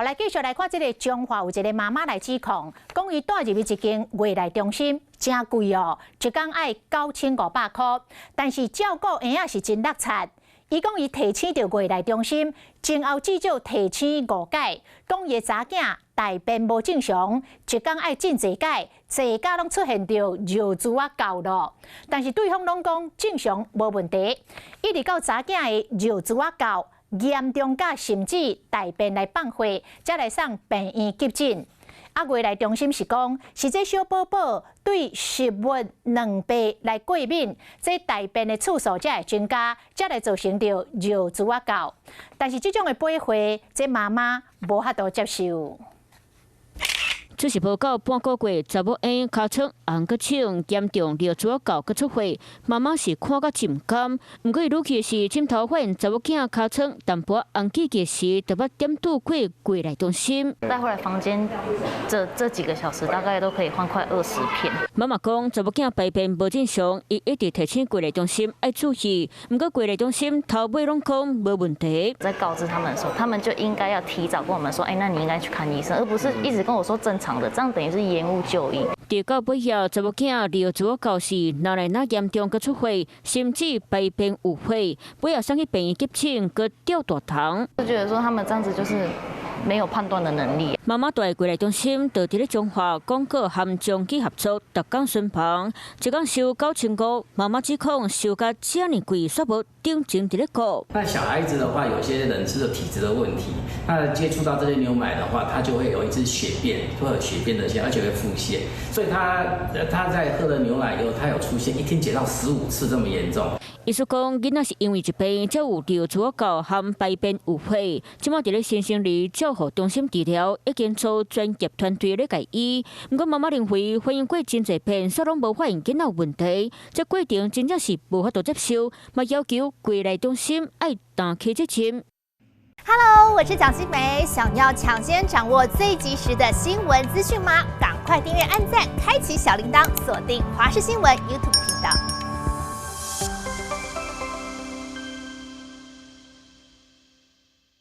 來繼續來看這个彰化有一个媽媽來指控，講伊帶入去一間月內中心，誠貴哦，一工愛9500箍，但是照顧嬰仔是真落漆。伊講伊提醒著月內中心，前後至少提醒五擺，講伊的查囝大便無正常，一工愛進濟擺，濟擺攏出現著尿珠仔厚咯。但是對方攏講正常無問題，一直到查囝的尿珠仔厚嚴重甲甚至大便來放血，才來送病院急診。啊，月內中心是講，是這小寶寶對食物卵白來過敏，這大便的次數才會增加，才來造成著尿珠仔厚。但是這種的配貨，這媽媽無法度接受。出世無到半個月，查某嬰尻川紅閣腫，嚴重尿珠仔厚閣出血，媽媽是看甲真毋甘。毋過伊愈氣是，針頭發現查某囝尻川淡薄紅記記時，就捌點拄過月內中心。帶回來房間，這幾個小時大概都可以換快20片。媽媽講，查某囝排便無正常，伊一直提醒月內中心愛注意。毋過月內中心頭尾攏講無問題。在告知他們的時候，他們就應該要提早跟我們說，哎，那你應該去看醫生，而不是一直跟我說正常的，這樣等於是延誤就醫。直到尾仔，查某囝尿珠仔厚是若來若嚴重，閣出血，甚至排便有血，尾仔送去病院急診，閣吊大腸。就覺得說他們這樣子就是沒有判斷的能力。媽媽蹛月內中心，就佇咧彰化廣告和中基合作，逐工巡房，一工收9500。媽媽指控收甲遮爾貴，煞無頂前佇咧顧。那小孩子的話，有些人是有體質的問題，那接觸到這些牛奶的話，他就會有一隻血便，會有血便的現象，而且會腹瀉。所以他在喝了牛奶以後，他有出現一天解到15次這麼嚴重。醫師講，囡仔是因為疾病才有尿珠仔厚和排便有血，這馬佇咧新生兒照護中心治療，已經組專業團隊咧共醫。毋過媽媽認為，反映過真濟遍，煞攏無發現囡仔有問題，這過程真正是無法度接受，嘛要求月內中心愛擔起責任。 Hello，我是蔣新梅，想要搶先掌握最及時的新聞資訊嗎？趕快訂閱、按讚、開啟小鈴鐺，鎖定華視新聞 YouTube 頻道。